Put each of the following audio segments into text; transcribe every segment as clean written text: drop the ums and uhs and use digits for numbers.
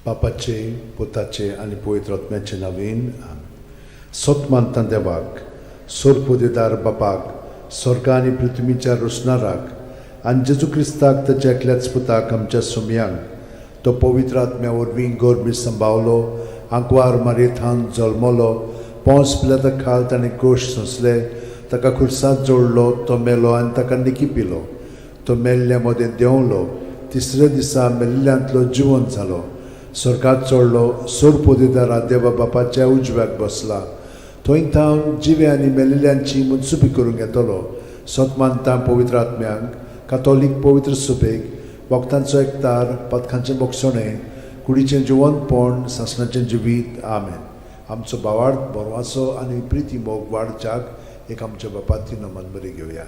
बापाचे, पुताचे आनी पवित्र आत्म्याचे नांवान आमेन. सत मानता देवाक, सोरपोदेदार बापाक, स्वर्गा आनी पृथ्वीच्या रोसणाराक, आनी जेजू क्रिस्ताक, ताच्या एकल्याच पुताक, आमच्या सुमयांक, तो पवित्र आत्म्या वरवीं गर्भी संभावलो, आंकवार मारयेथावन जल्मलो, पोंस पिलाता खाल ताणें कोश सोंसले, ताका खुर्सात जोडलो, तो मेलो आनी ताका निकी पिलो, तो मेल्ल्या मदें देंवलो, तिसऱ्या दिसा मेल्ल्यांतलो जिवंत जालो, स्वर्गात चडलो, सोरपोदेदारा देवा बापाच्या उजव्याक बसला, थंय थावन जिवे आनी मेल्ल्यांची मुनसुबी करूंक येतलो. सत मानता पवित्र आत्म्यांक, कातोलीक पवित्र सुबेक, भक्तांचो एकतार, पदकांचें बक्षणें, कुडीचें जिवंतपण, सासणाचें जिवीत. आमेन. आमचो भावार्थ, बरवासो आनी प्रिती मोग वाडच्याक एक आमच्या बापाती नमन बरी घेवया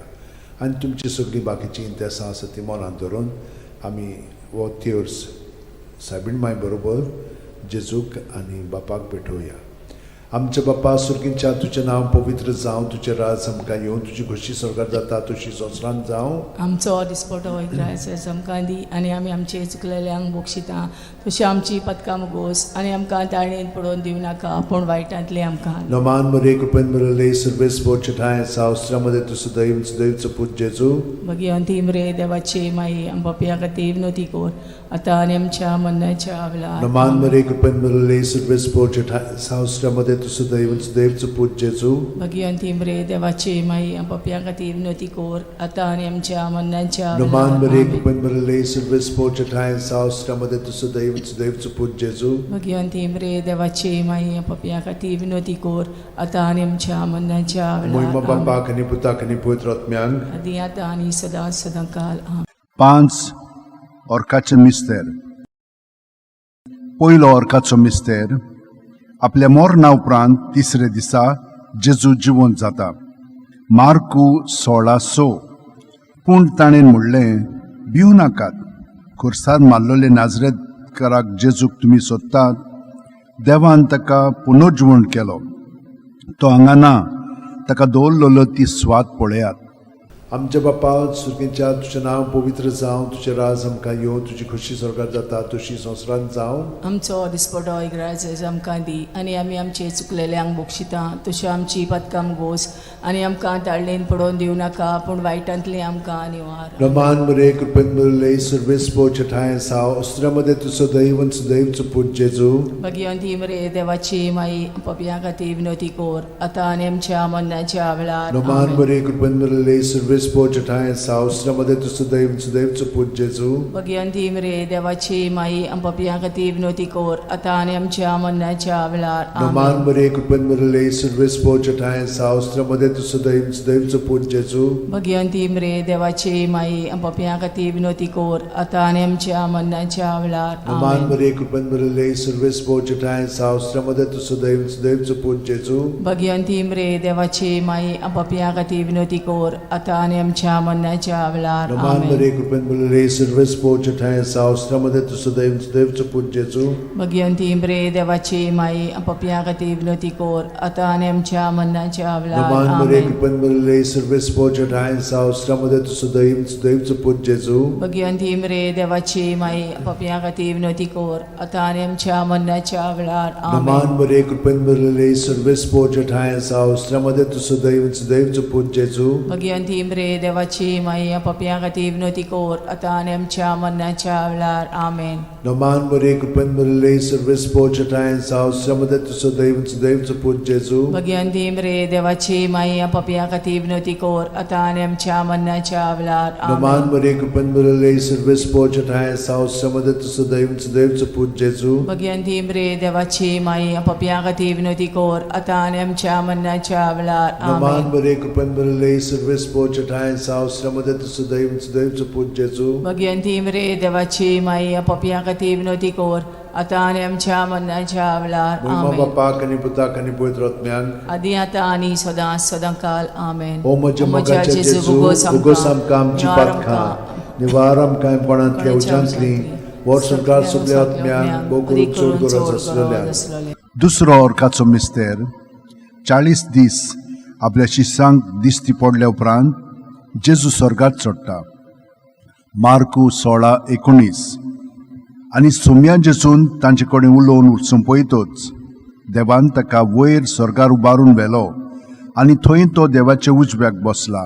आनी तुमची सगळीं बाकीचीं इंतेसां आसा ती मनांत धरून आमी हो तेर्स सायबीण माय बरोबर जेजूक आनी बापाक भेटोवया. आमच्या बापा सुर्गींच्या, तुजें नांव पवित्र जावं, तुजें राज आमकां येवं, तुजी खोशी स्वर्गात जाता तशी संवसारांत जावं. आमचो दिसपटो इग्रायस आमकां दी आनी आमी आमचे चुकलेल्यांक बक्षिता तशी आमची पदकां मुगोस आनी आमकां ताळणेन पडोवन दिवं नाका, पूण वायटांतले आमकां. नमान मरे, कृपेन भरले, सर्वेस्पोर छठाय सावस्त्रामध्ये तूं सदैव सदैवचो पूत जेजू. भगिवंती मरे देवाची माई, आम पापयां खातीर विनवती कर, आतां आनी आमच्या मरणाच्या वेळार. नमान मरे, कृपेन भरले, सर्वेस्पोर छठाय सावस्त्रामध्ये तूं सदैव सदैवचो पूत जेजू. भगिवंती मरे देवाची माई, आम पापयां खातीर विनवती कर, आतां आनी आमच्या मरणाच्या नमान वेळार. मरे, आमेन. कृपेन भरले, सर्वेस्पोर छठाय सावस्त्रामध्ये तूं सदैव सदैवचो पूत जेजू. भगिवंती मरे देवाची माई, आम पापयां खातीर विनवती कर, आतां आनी आमच्या मरणाच्या मोहिमा वेळार. आमेन. बापाक आनी पुताक आनी पवित्र आत्म्यांक. आदी आतां आनी सदां सदां काल. आमेन. पांच ऑर्काचे मिस्तेर. पयलो ऑर्काचो मिस्तेर, आपल्या मरणा उपरांत तिसरे दिसा जेजू जिवंत जाता. मार्कू 16:6. पूण ताणें म्हणलें, भिवू नाकात. खुर्सार मारलेले नाजरेतकाराक जेजूक तुमी सोदतात. देवान ताका पुनर्जिवण केलो. तो हांगा ना. ताका दवरलेलो ती स्वात पळयात. आमच्या बापा सुर्गींच्या, तुजें नांव पवित्र जावं, तुजें राज आमकां येवं, तुजी खोशी स्वर्गात जाता तशी संवसारांत जावं. आमचो दिसपटो इग्राज आमकां दी आनी आमी आमचे चुकलेल्यांक बक्षिता तश्यो आमची पदकां गोस आनी आमकां ताळणेन पडोवन दिवं नाका, पूण वायटांतली आमकां निवार. रमान मरे, कृपेन भरले, सर्वेस्पोर छठाय साव अस्त्रामध्ये तूं सदैव सदैवचो पूत जेजू. भगिवंती मरे देवाची माई, पपया खातीर विनवती कर, आतां आनी आमच्या मरणाच्या वेळार. रमान आमेन. मरे, कृपेन भरले, सर्वेस्पोर छठाय साव अस्त्रामध्ये तूं सदैव सदैवचो पूत जेजू. भगिवंती मरे देवाची माई, पपया खातीर विनवती कर, आतां आनी आमच्या मरणाच्या वेळार. रमान आमेन. मरे, कृपेन भरले, सर्वेस्पोर छठाय साव अस्त्रामध्ये तूं सदैव सदैवचो पूत जेजू. भगिवंती मरे देवाची माई, पपया खातीर विनवती कर, आतां आनी आमच्या मरणाच्या वेळार. रमान आमेन. मरे, कृपेन भरले, सर्वेस्पोर छठाय साव अस्त्रामध्ये तूं सदैव सदैवचो पूत जेजू. भगिवंती मरे देवाची माई, पपया खातीर विनवती कर, आतां आनी आमच्या मरणाच्या वेळार. रमान आमेन. मरे, कृपेन भरले, सर्वेस्पोर छठाय साव अस्त्रामध्ये तूं सदैव सदैवचो पूत जेजू. भगिवंती मरे देवाची माई, पपया खातीर विनवती कर, आतां आनी आमच्या मरणाच्या वेळार. रमान मरे, आमेन. कृपेन भरले, सर्वेस्पोर छठाय साव अस्त्रामध्ये तूं सदैव सदैवचो पूत जेजू. भगिवंती मरे देवाची माई, पपया खातीर विनवती कर, आतां आनी आमच्या मरणाच्या वेळार. आमेन. रमान मरे, कृपेन भरले, सर्वेस्पोर छठाय साव अस्त्रामध्ये तूं सदैव सदैवचो पूत जेजू. भगिवंती मरे देवाची माई, पपया खातीर विनवती कर, आतां आनी आमच्या मरणाच्या वेळार. आमेन. नमान मरे, कृपेन भरले, सर्वेस्पोर छठाय साव अस्त्रामध्ये तूं सदैव सदैवचो पूत जेजू. भगिवंती मरे देवाची माई, पपया खातीर विनवती कर, आतां आनी आमच्या मरणाच्या वेळार. नमान आमेन. मरे, कृपेन भरले, सर्वेस्पोर छठाय साव अस्त्रामध्ये तूं सदैव सदैवचो पूत जेजू. भगिवंती मरे देवाची माई, पपया खातीर विनवती कर, आतां आनी आमच्या मरणाच्या वेळार. नमान आमेन. मरे, कृपेन भरले, सर्वेस्पोर छठाय साव अस्त्रामध्ये तूं सदैव सदैवचो पूत जेजू. भगिवंती मरे देवाची माई, पपया खातीर विनवती कर, आतां आनी आमच्या मरणाच्या वेळार. मोहिमा आमेन. बापाक आनी पुताक आनी पवित्र आत्म्याक. आदी आतां आनी सदां सदां काल. आमेन. ओ म्हज्या मोगाच्या जेजू, उगोस आमकां आमची पातकां, निवार आमकां कोणांतल्या उज्यांतली, वर्स संवसार सगल्या आत्म्यांक, भोव करून चड गरज आसलेल्या. दुसरो ऑर्काचो मिस्तेर, 40 दीस आपल्या शिसांक दिश्टी पडल्या उपरांत जेजू स्वर्गात चडटा. मार्कू 16:19. आनी सोम्या जेजून तांचे कडेन उलोवन सोंपयतच देवान ताका वयर स्वर्गार उबारून व्हेलो आनी थंय तो देवाच्या उजव्याक बसला.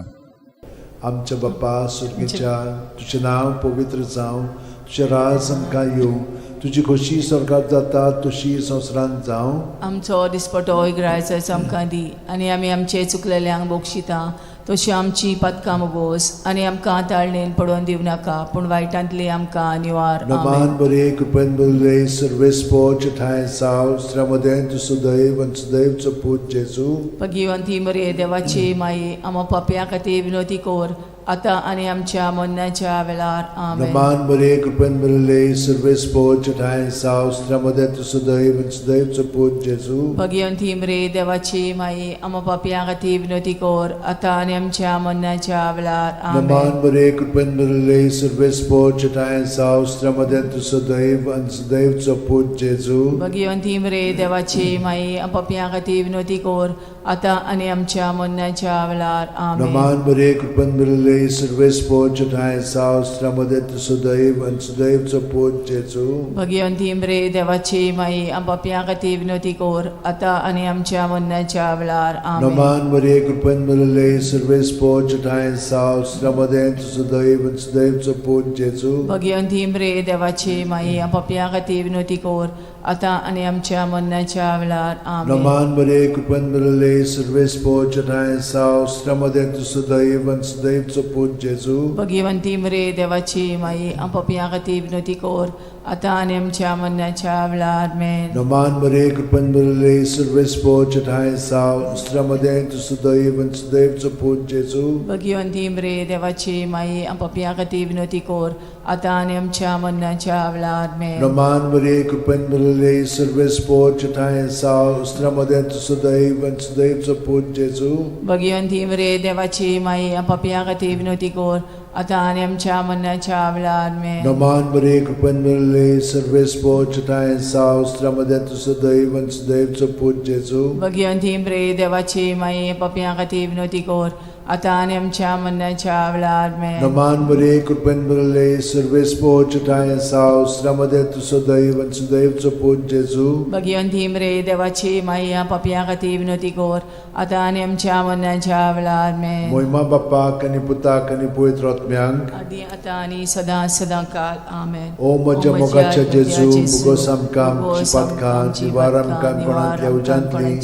आमच्या बापा सुर्गीच्या, तुजें नांव पवित्र जावं, तुजें राज आमकां येवं, तुजी खोशी स्वर्गात जाता तशी संवसारांत जावं. आमचो दिसपटो इग्रायचो आमकां दी आनी आमी आमचे चुकलेल्यांक बक्षिता तशी आमची पातकां मोगोस आनी आमकां ताळणेन पडोवन दिवं नाका पूण वायटांतली आमकां निवार. आमेन. नमान बरे कृपेन बरले सर्वेस्पोच ठांय साव स्त्र्यामदें तूं सुदैव आनी सुदैवचो पूत जेजू. भगिवंती मरे देवाची माई, आमा पापया खातीर विनोती कर आतां आनी आमच्या मरणाच्या वेळार. आमेन. नमान बरे कृपेन बरले सर्वेस्पोच ठांय साव स्त्र्यामदें तूं सुदैव आनी सुदैवचो पूत जेजू. भगिवंती मरे देवाची माई, आमा पापया खातीर विनोती कर आतां आनी आमच्या मरणाच्या वेळार. आमेन. नमान बरे कृपेन बरले सर्वेस्पोच ठांय साव स्त्र्यामदें तूं सुदैव आनी सुदैवचो पूत जेजू. भगिवंती मरे देवाची माई, पापया खातीर विनोती कर आतां आनी आमच्या मरणाच्या वेळार. आमेन. नमान बरे कृपेन बरले सर्वेस्पोच ठांय साव स्त्र्यामदें तूं सुदैव आनी सुदैवचो पूत जेजू. भगिवंती मरे देवाची माई, पापया खातीर विनोती कर आतां आनी आमच्या मरणाच्या वेळार. आमेन. नमान बरे कृपेन बरले सर्वेस्पोच ठांय साव स्त्र्यामदें तूं सुदैव आनी सुदैवचो पूत जेजू. भगिवंती मरे देवाची माई, पापया खातीर विनोती कर आतां आनी आमच्या मरणाच्या वेळार. आमेन. नमान बरे कृपेन बरले सर्वेस्पोच ठांय साव स्त्र्यामदें तूं सुदैव आनी सुदैवचो पूत जेजू. भगिवंती मरे देवाची माई, पापया खातीर विनोती कर आतां आनी आमच्या मरणाच्या वेळार. आमेन. नमान बरे कृपेन बरले सर्वेस्पोच ठांय साव स्त्र्यामदें तूं सुदैव आनी सुदैवचो पूत जेजू. भगिवंती मरे देवाची माई, पापया खातीर विनोती कर आतां आनी आमच्या मरणाच्या वेळार. आमेन. नमान बरे कृपेन बरले सर्वेस्पोच ठांय साव स्त्र्यामदें तूं सुदैव आनी सुदैवचो पूत जेजू. भगिवंती मरे देवाची माई, पापया खातीर विनोती कर आतां आनी आमच्या मरणाच्या वेळार. आमेन. नमान बरे कृपेन बरले सर्वेस्पोच ठांय साव स्त्र्यामदें तूं सुदैव आनी सुदैवचो पूत जेजू. भगिवंती मरे देवाची माई, पापया खातीर विनोती कर आतां आनी आमच्या मरणाच्या वेळार. आमेन. नमान बरे कृपेन बरले सर्वेस्पोच ठांय साव स्त्र्यामदें तूं सुदैव आनी सुदैवचो पूत जेजू. भगिवंती मरे देवाची माई, पापया खातीर विनोती कर आतां आनी आमच्या मरणाच्या वेळार. आमेन. मोहिमा बाप्पाक आनी पुताक आनी पवित्र आत्म्यांक, आदी आतां आनी सदां सदां काल. आमेन. ओ म्हज्या मोगाच्या जेजू, मुगोस आमकां आमची पातकां निवार आमकां कोणांतल्या उज्यांतली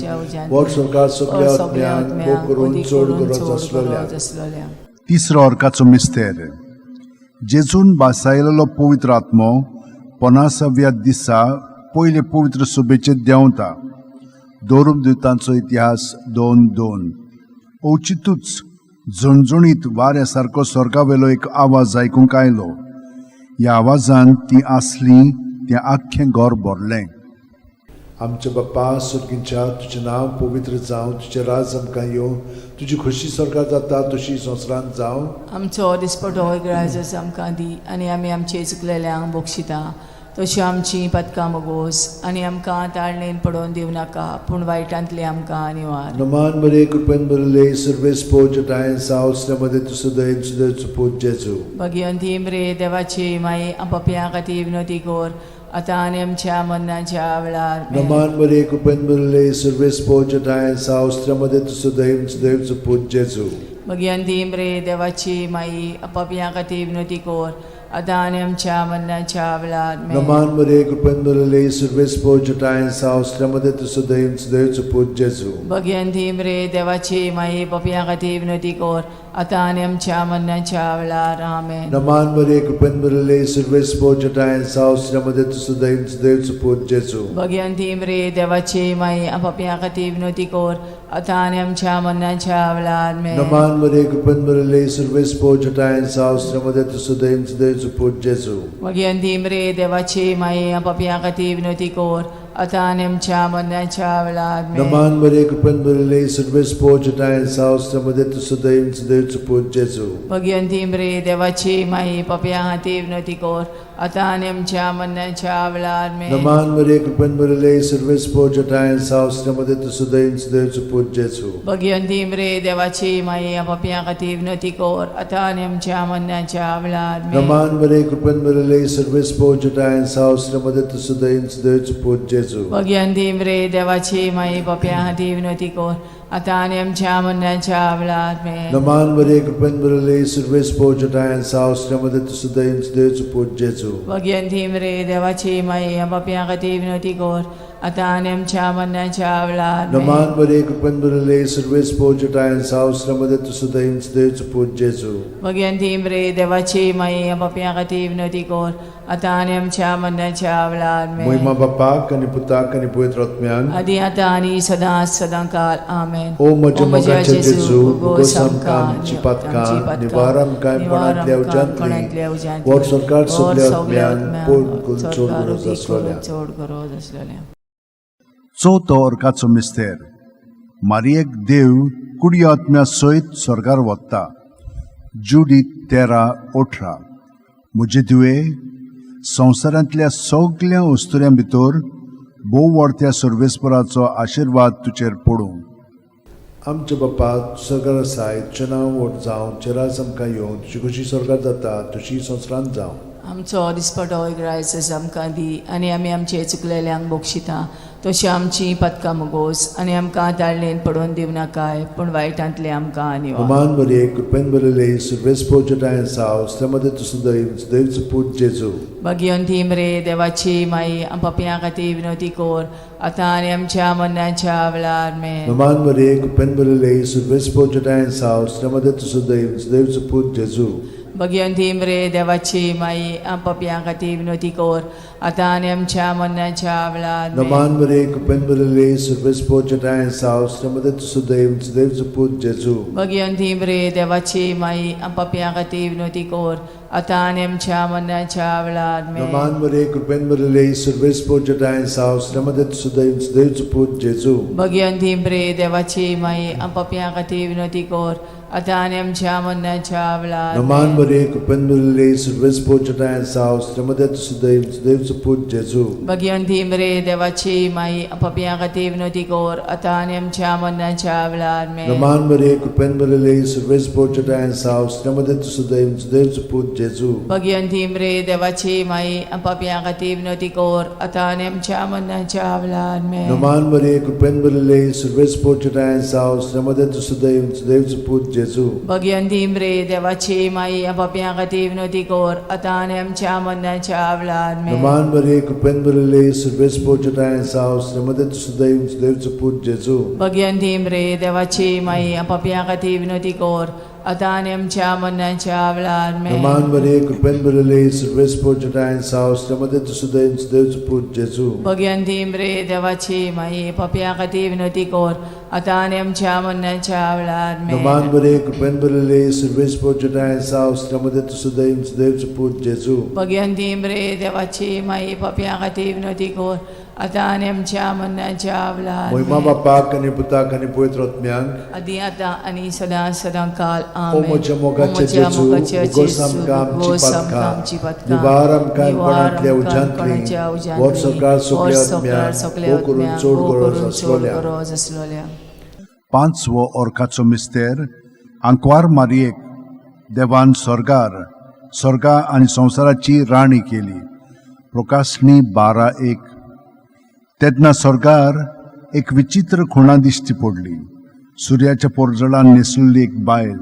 वर सरकार सगल्या आत्म्यांक भोग करून चड गरज आसलेल्या. आसलेल्या. तिसरो अर्काचो मिस्तेर. जेजून बासायलेलो पवित्र आत्मो पनासाव्या दिसा पयले पवित्र सभेचेर देंवता. दोरुमदुतांचो इतिहास 2:2. अवचितूच झणझणीत वाऱ्या सारको स्वर्गावेलो एक आवाज आयकूंक आयलो. ह्या आवाजान ती आसली तें आख्खें घर भरलें. आमच्या बाप्पा सुर्गींच्या, तुजें नांव पवित्र जावं, तुजें राज आमकां येवं, तुजी खोशी स्वर्गात जाता तशी संवसारांत जावं. आमचो दिसपटो इगराजच आमकां दी आनी आमी आमचे चुकलेल्यांक बक्षिता तशी आमची पातकां मोगोस आनी आमकां ताळणेन पडोवन दिवं नाका पूण वायटांतली आमकां निवार. नमान बरे कृपेन बरले सर्वेस्पोच ठांय साव स्त्र्यामदें तूं सुदैव सुदैवचो पूत जेजू. भगिवंती मरे देवाची माई, पापया खातीर विनोती कर आतां आनी आमच्या मरणाच्या वेळार. आमेन. नमान बरे कृपेन बरले सर्वेस्पोच ठांय साव स्त्र्यामदें तूं सुदैव सुदैवचो पूत जेजू. भगिवंती मरे देवाची माई, पापया खातीर विनोती कर आतां आनी आमच्या मरणाच्या वेळार. आमेन. नमान बरे कृपेन बरले सर्वेस्पोच ठांय साव स्त्र्यामदें तूं सुदैव सुदैवचो पूत जेजू. भगिवंती मरे देवाची माई, पापया खातीर विनोती कर आतां आनी आमच्या मरणाच्या वेळार. आमेन. नमान बरे कृपेन बरले सर्वेस्पोच ठांय साव स्त्र्यामदें तूं सुदैव सुदैवचो पूत जेजू. भगिवंती मरे देवाची माई, पापया खातीर विनोती कर आतां आनी आमच्या मरणाच्या वेळार. आमेन. नमान बरे कृपेन बरले सर्वेस्पोच ठांय साव स्त्र्यामदें तूं सुदैव सुदैवचो पूत जेजू. भगिवंती मरे देवाची माई, पापया खातीर विनोती कर आतां आनी आमच्या मरणाच्या वेळार. आमेन. नमान बरे कृपेन बरले सर्वेस्पोच ठांय साव स्त्र्यामदें तूं सुदैव सुदैवचो पूत जेजू. भगिवंती मरे देवाची माई, पापया खातीर विनोती कर आतां आनी आमच्या मरणाच्या वेळार आमेन. नमान मरिये, कृपेन भरिल्ले, सर्वेस्पोर जटायन साव, श्रीमती तूं सुदैन सुदैवचो पूत जेजू. भगिवंती मरे देवाची माई, पापयां खातीर विनवती कर, आतां आनी आमच्या मरणाच्या वेळार आमेन. नमान मरिये, कृपेन भरिल्ले, सर्वेस्पोर जटायन साव, श्रीमती तूं सुदैन सुदैवचो पूत जेजू. भगिवंती मरे देवाची माई, पापयां खातीर विनवती कर, आतां आनी आमच्या मरणाच्या वेळार आमेन. नमान मरिये, कृपेन भरिल्ले, सर्वेस्पोर जटायन साव, श्रीमती तूं सुदैन सुदैवचो पूत जेजू. भगिवंती मरे देवाची माई, पापयां खातीर विनवती कर, आतां आनी आमच्या मरणाच्या वेळार आमेन. नमान मरिये, कृपेन भरिल्ले, सर्वेस्पोर जटायन साव, श्रीमती तूं सुदैन सुदैवचो पूत जेजू. भगिवंती मरे देवाची माई, पापयां खातीर विनवती कर, आतां आनी आमच्या मरणाच्या वेळार आमेन. मोहिमा बापाक आनी पुताक आनी पवित्र आत्म्याक. आदी आतां आनी सदां सदां काल आमेन. ओ म्हज्या मोगाचे जेजू, उगोस आमकां आमची पातकां, निवार आमकां कोणांतल्या उज्यांतली, वर सरकार सगल्या आत्म्यांक पोड करून चड गरज आसलोल्या. चड गरज आसलेल्या. चवथो अर्काचो मिस्तेर. मारियेक देव कुडी आत्म्या सयत स्वर्गार वता. जुडीत 13:18. म्हजे धुवे, संवसारांतल्या सगल्या वस्तुऱ्यां भितर भोव व्हडत्या सर्वेस्पराचो आशिर्वाद तुजेर पडूं. आमच्या बापा सरकार आसाय, तुजें नांव व्हड जावं, तुजें राज आमकां येवं, तुजी खुशी स्वर्गार जाता तशी संवसारांत जावं. आमचो दिसपटो इग्रायस आमकां दी, आनी आमी आमचे चुकलेल्यांक बक्षिता तशी आमची पदकां मुगोस, आनी आमकां ताळणेन पडोवन दिवनाकाय, पूण वायटांतले आमकां निवार. नमान मरिये, कृपेन भरिल्ले, सर्वेस्पोर जटायन साव, श्रीमती तूं सुदैव सुदैवचो पूत जेजू. भगिवंती मरे देवाची माई, पापयां खातीर विनवती कर, आतां आनी आमच्या मरणाच्या वेळार आमेन. नमान मरिये, कृपेन भरिल्ले, सर्वेस्पोर जटायन साव, श्रीमती तूं सुदैव सुदैवचो पूत जेजू. भगिवंती मरे देवाची माई, पापयां खातीर विनवती कर, आतां आनी आमच्या मरणाच्या वेळार आमेन. नमान मरिये, कृपेन भरिल्ले, सर्वेस्पोर जटायन साव, श्रीमती तूं सुदैव सुदैवचो पूत जेजू. भगिवंती मरे देवाची माई, पापयां खातीर विनवती कर, आतां आनी आमच्या मरणाच्या वेळार आमेन. नमान मरिये, कृपेन भरिल्ले, सर्वेस्पोर जटायन साव, श्रीमती तूं सुदैव सुदैवचो पूत जेजू. भगिवंती मरे देवाची माई, पापयां खातीर विनवती कर, आतां आनी आमच्या मरणाच्या वेळार नमान आमेन. मरिये, कृपेन भरिल्ले, सर्वेस्पोर जटायन साव, श्रीमती तूं सुदैव सुदैवचो पूत जेजू. भगिवंती मरे देवाची माई, पापयां खातीर विनवती कर, आतां आनी आमच्या मरणाच्या वेळार आमेन. नमान मरिये, कृपेन भरिल्ले, सर्वेस्पोर जटायन साव, श्रीमती तूं सुदैव सुदैवचो पूत जेजू. भगिवंती मरे देवाची माई, पापयां खातीर विनवती कर, आतां आनी आमच्या मरणाच्या वेळार आमेन. नमान मरिये, कृपेन भरिल्ले, सर्वेस्पोर जटायन साव, श्रीमती तूं सुदैव सुदैवचो पूत जेजू. भगिवंती मरे देवाची माई, पापयां खातीर विनवती कर, आतां आनी आमच्या मरणाच्या वेळार आमेन. नमान मरिये, कृपेन भरिल्ले, सर्वेस्पोर जटायन साव, श्रीमती तूं सुदैव सुदैवचो पूत जेजू. भगिवंती मरे देवाची माई, पापयां खातीर विनवती कर, आतां आनी आमच्या मरणाच्या वेळार आमेन. नमान मरिये, कृपेन भरिल्ले, सर्वेस्पोर जटायन साव, श्रीमती तूं सुदैव सुदैवचो पूत जेजू. भगिवंती मरे देवाची माई, पापयां खातीर विनवती कर, आतां आनी आमच्या मरणाच्या वेळार आमेन. नमान मरिये, कृपेन भरिल्ले, सर्वेस्पोर जटायन साव, श्रीमती तूं सुदैव सुदैवचो पूत जेजू. भगिवंती मरे देवाची माई, पापयां खातीर विनवती कर, आतां आनी आमच्या मरणाच्या वेळार मोहिमा आमेन. बापाक आनी पुताक आनी पवित्र आत्म्याक. आदी आतां आनी सदां सदां काल ओ आमेन. म्हज्या मोगाचे म्हज्या जेजू, मोगाचे उगोस जेजू, आमकां आमची उगोस आमकां पातकां, आमची पातकां, निवार आमकां निवार कोणांतल्या आमकां उज्यांतली, कोणाच्या उज्यांतली, वर सरकार वर सगल्या सरकार आत्म्यांक, सगल्या भोव करून आत्म्यांक, चड भोव गरज करून चड आसलोल्या. गरज आसलोल्या. पांचवो अर्काचो मिस्तेर. आंकवार मारियेक देवान स्वर्गार स्वर्गा आनी संवसाराची राणी केली. प्रकाशणी 12:1. तेन्ना स्वर्गार एक विचित्र खुणा दिश्टी पडली. सुर्याच्या पोरजळान न्हेसलेली एक बायल,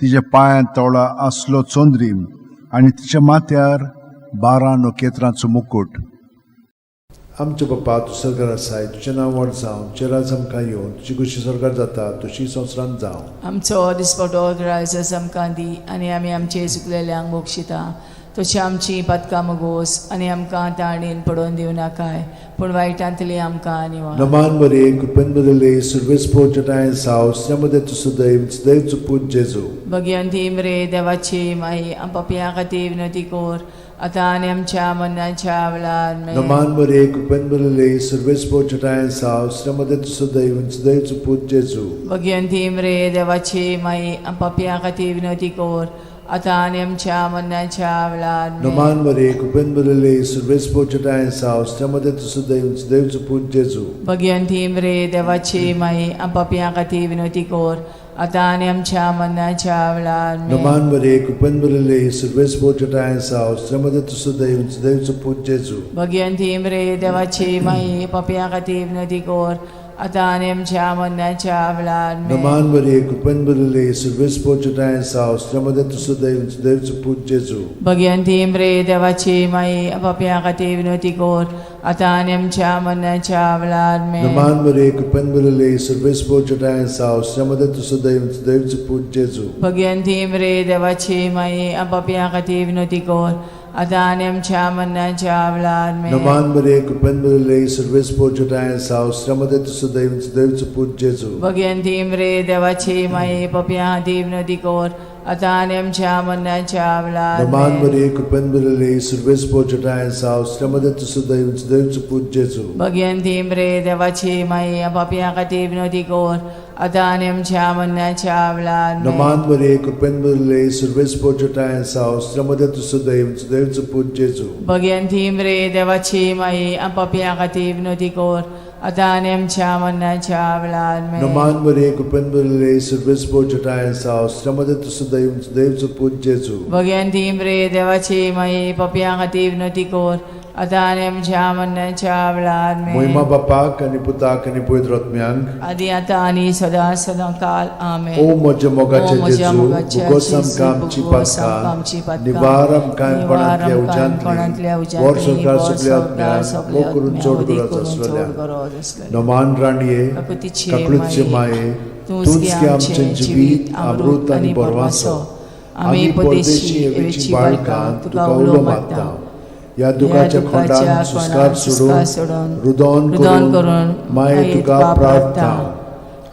तिच्या पांयां तोळा आसलो चंद्रीम आनी तिच्या माथ्यार 12 नखेत्रांचो मुकूट. आमच्या बापा तूं सरकार आसाय, तुजें नांव व्हड जावं, तुजें राज आमकां येवं, तुजी खुशी सरकार जाता तशी संवसारांत जावं. आमचो दिसपटो ग्रायस आमकां दी, आनी आमी आमचे चुकलेल्यांक बक्षिता तशी आमची पातकां मुगोस, आनी आमकां ताणेन पडोवन दिवनाकाय, पूण वायटांतली आमकां निवार. नमान मरिये, कृपेन भरिल्ले, सर्वेस्पोर जटायन साव, श्रीमती तूं सुदैव सुदैवचो पूत जेजू. भगिवंती मरे देवाची माई, पापयां खातीर विनवती कर, आतां आनी आमच्या मरणाच्या वेळार आमेन. नमान मरिये, कृपेन भरिल्ले, सर्वेस्पोर जटायन साव, श्रीमती तूं सुदैव सुदैवचो पूत जेजू. भगिवंती मरे देवाची माई, पापयां खातीर विनवती कर, आतां आनी आमच्या मरणाच्या वेळार आमेन. नमान मरे कृपेन भरिल्ले सुर्वेस पोचटाय सावस त्या मदें तूं सुदैव देवचो पूत जेजू. भगिवंती मरे देवाची माई, पापयां खातीर विनवती कर, आतां आनी आमच्या मरणाच्या वेळार आमेन. नमान मरे कृपेन भरिल्ले सुर्वेस पोचटाय सावस त्या मदें तूं सुदैव देवचो पूत जेजू. भगिवंती मरे देवाची माई, पापयां खातीर विनवती कर, आतां आनी आमच्या मरणाच्या वेळार आमेन. नमान मरे कृपेन भरिल्ले सुर्वेस पोचटाय सावस त्या मदें तूं सुदैव देवचो पूत जेजू. भगिवंती मरे देवाची माई, पापयां खातीर विनवती कर, आतां आनी आमच्या मरणाच्या वेळार आमेन. नमान मरे कृपेन भरिल्ले सुर्वेस पोचटाय सावस त्या मदें तूं सुदैव देवचो पूत जेजू. भगिवंती मरे देवाची माई, पापयां खातीर विनवती कर, आतां आनी आमच्या मरणाच्या वेळार आमेन. नमान मरे कृपेन भरिल्ले सुर्वेस पोचटाय सावस त्या मदें तूं सुदैव देवचो पूत जेजू. भगिवंती मरे देवाची माई, पापयां खातीर विनवती कर, आतां आनी आमच्या मरणाच्या वेळार नमान आमेन. मरे कृपेन भरिल्ले सुर्वेस पोचटाय सावस त्या मदें तूं सुदैव देवचो पूत जेजू. भगिवंती मरे देवाची माई, पापयां खातीर विनवती कर, आतां आनी आमच्या मरणाच्या वेळार आमेन. नमान मरे कृपेन भरिल्ले सुर्वेस पोचटाय सावस त्या मदें तूं सुदैव देवचो पूत जेजू. भगिवंती मरे देवाची माई, पापयां खातीर विनवती कर, आतां आनी आमच्या मरणाच्या वेळार आमेन. नमान मरे कृपेन भरिल्ले सुर्वेस पोचटाय सावस त्या मदें तूं सुदैव देवचो पूत जेजू. भगिवंती मरे देवाची माई, पापयां खातीर विनवती कर, आतां आनी आमच्या मरणाच्या वेळार आमेन. मोहिमा बापाक आनी पुताक आनी पवित्र आत्म्यांक, आदी आतां आनी सदां सदां काल आमेन. ओ म्हज्या मोगाचे ओ म्हज्या जेजू, मोगाचे भुगोस जेजू, आमकां आमची भुगोस आमकां आमची पातकां, पातकां, निवार आमकां निवार कोणांतल्या आमकां कोणांतल्या उज्यांतली, उज्यांतली, वर संवसार वर सगल्या संवसार आत्म्यांक, सगल्या मोग करून आत्म्यांक, चड वदी गरज करून आसलेल्या. चड गरज आसलेल्या. नमान राणये, काकुतीचे काकळूतचे माये, माये, तूंच तूंच गे गे आमचें आमचें जिवीत, जिवीत, अमृत अमृत आनी आनी बरवासो. बरवासो. आमी परदेशी एवेची बाळकां, तुका उलो मारता. ह्या दुखाच्या खोंडान सुस्कार सोडून, रुदोन रुदन करून, करून, माये तुका प्रार्थना.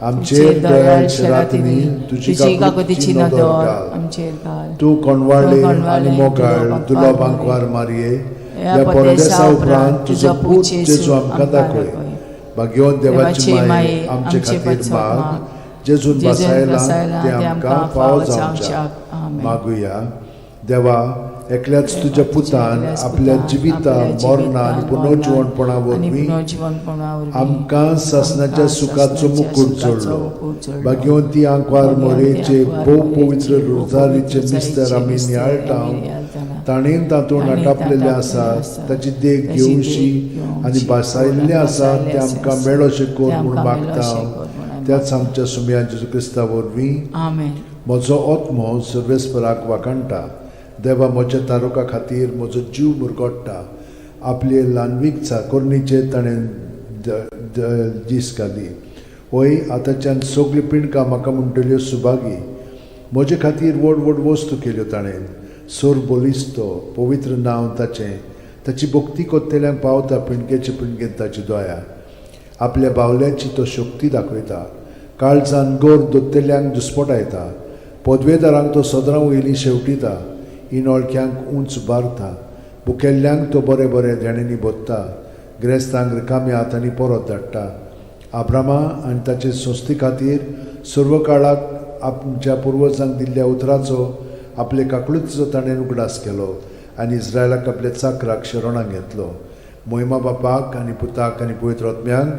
आमचेर दयाळ शेरातिनी, तुजी तुजी काकुतीची काकुतीची नदर नदर घाल. आमचेर घाल. तूं कोणवाळे तूं आनी कोणवाळे, मोगाळ तुलो तुलो बांकवार बांकवार मारये, ह्या ह्या परदेसा परदेसा उपरांत तुजो पूत जेजू आमकां आमकां दाखय. दाखय. भाग्यवंत देवाची देवाची माये, माये, आमचे आमचे खातीर पासत माग, माग, जेजून जेजून बसायलां बसायलां तें तें आमकां आमकां फावो फावो जावच्याक. जावच्याक. आमेन. मागुया. देवा, एकल्याच तुज्या पुतान एकल्याच आपल्या पुतान जिविता आपल्या मरणा आनी जिवितान, पुनर्जिवणपणा मरणान आनी वरवीं पुनर्जिवणपणा वरवीं आमकां सासणाच्या आमकां सुखाचो सासणाच्या मुकूट सुखाचो जोडलो. मुकूट जोडलो. भाग्यवंती आंकवार भाग्यवंती मोरेचे आंकवार भोव मोरेचे पवित्र भोव रोजारीचे पवित्र मिस्तर आमी रोजारीचे नियाळटा, मिस्तर आमी नियाळटाना, ताणें तातूंत ताणें आटापलेलें तातूंत आसा, आसा, ताची देख ताची देख घेवशी घेवची आनी भासायल्लें आसा भासायल्लें तें आसा, आमकां मेळोशें कर तें म्हूण आमकां मागता. मेळोशें कर म्हूण आमी त्याच आमच्या सुमया जेजू क्रिस्ता वरवीं. आमेन. म्हजो आत्मो सर्वेस्पराक वाखाणटा, देवा म्हज्या तारुका खातीर म्हजो जीव मुरगोट्टा. आपले ल्हानवीक चाकोरणीचेर ताणें दीस घाली. वय आतांच्यान सगळीं पिंडकां म्हाका म्हणटल्यो सुभागी. म्हजे खातीर व्हड व्हड वस्तू केल्यो ताणें. सोर बलिस्तो पवित्र नांव ताचें. ताची भक्ती कोत्तेल्यांक पावता पिंडकेचे पिंडकेन ताची दया. आपल्या बावल्याची तो शक्ती दाखयता, काळजान गोर दोत्तेल्यांक दुस्पटायता. पदवेदारांक तो सदरां वयली शेवटिता, इनोळख्यांक उंच बारता. भुकेल्ल्यांक तो बरें बरें देण्यांनी भोत्ता, ग्रेस्तांक रिकाम्या हातांनी परत धाडटा. आब्रामा आनी ताचे संस्थे खातीर सर्व काळाक आमच्या पुर्वजांक दिल्ल्या उतराचो आपले काकळुतीचो ताणें उगडास केलो आनी इस्रायलाक आपल्या चाकराक शरणाक घेतलो. मोहिमा बापाक आनी पुताक आनी पवित्र आत्म्यांक,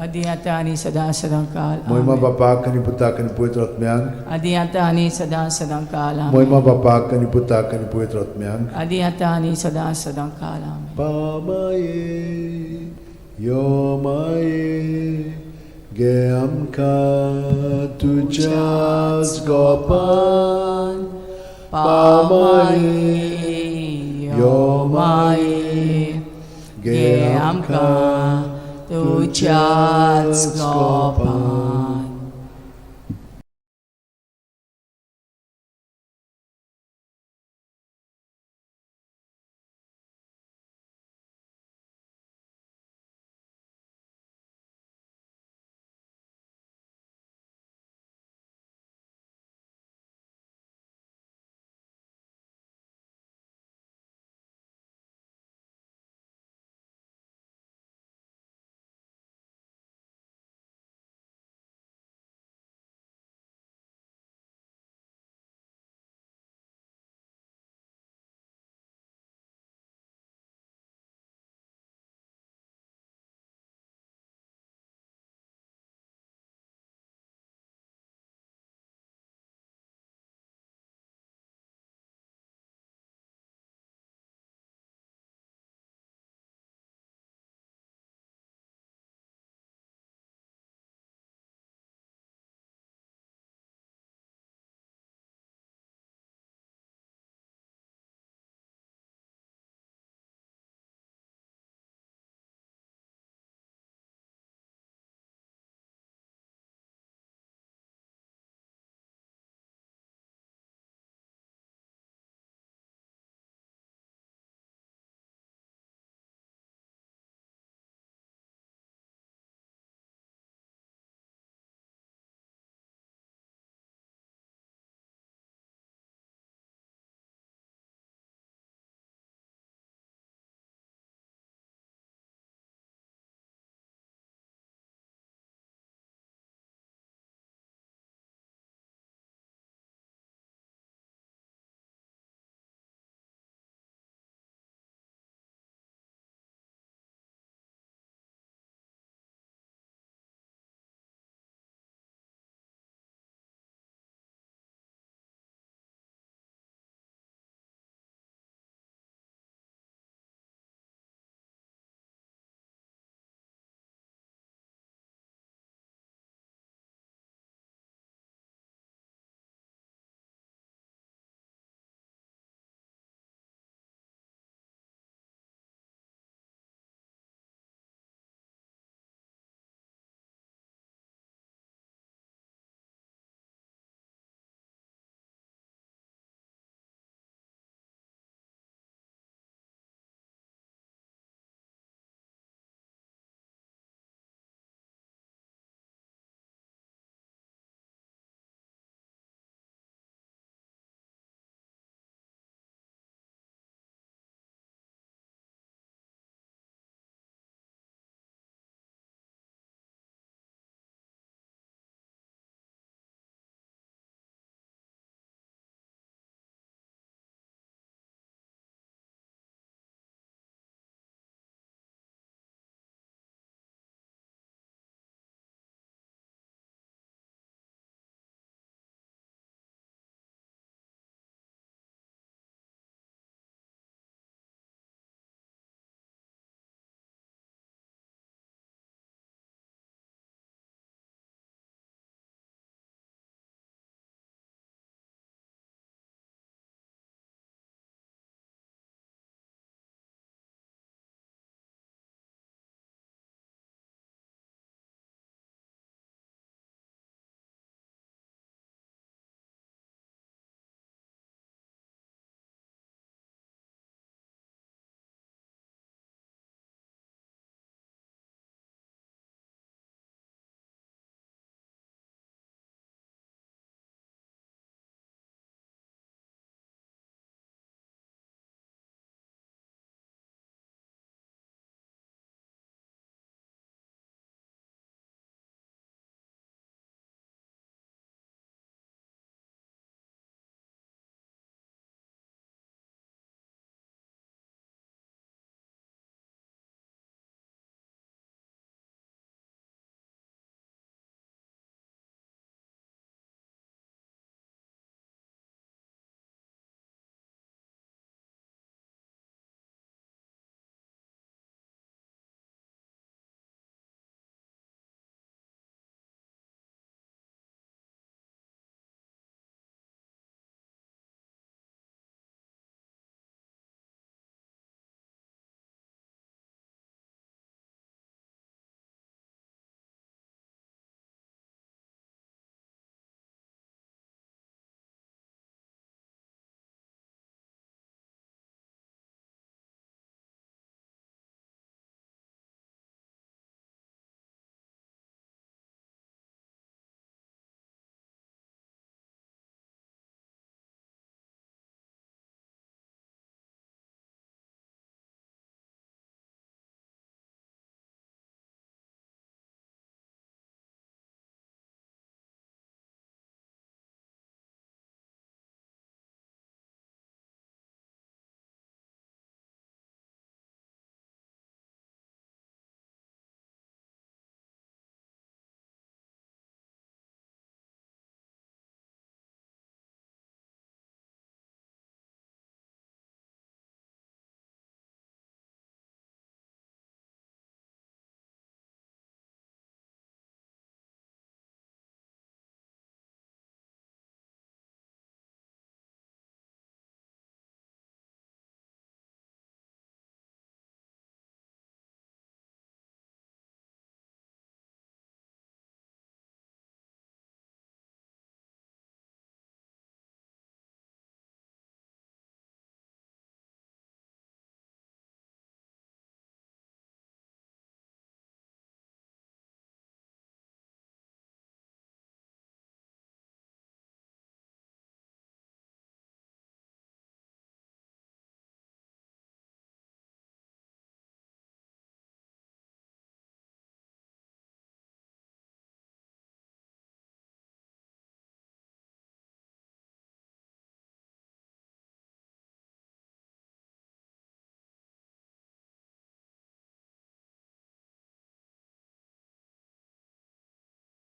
आदी आतां आनी सदां सदां काल मोहिमा आमेन. बापाक आनी पुताक आनी पवित्र आत्म्यांक, आदी आतां आनी सदां सदां काल आमेन. मोहिमा बापाक आनी पुताक आनी पवित्र आत्म्यांक. आदी आतां आनी सदां सदां काल आमेन. पामाये यो माये, गे आमकां तुज्याच गोपान. पामाये यो माये, गे गे आमकां तुज्याच गोपान.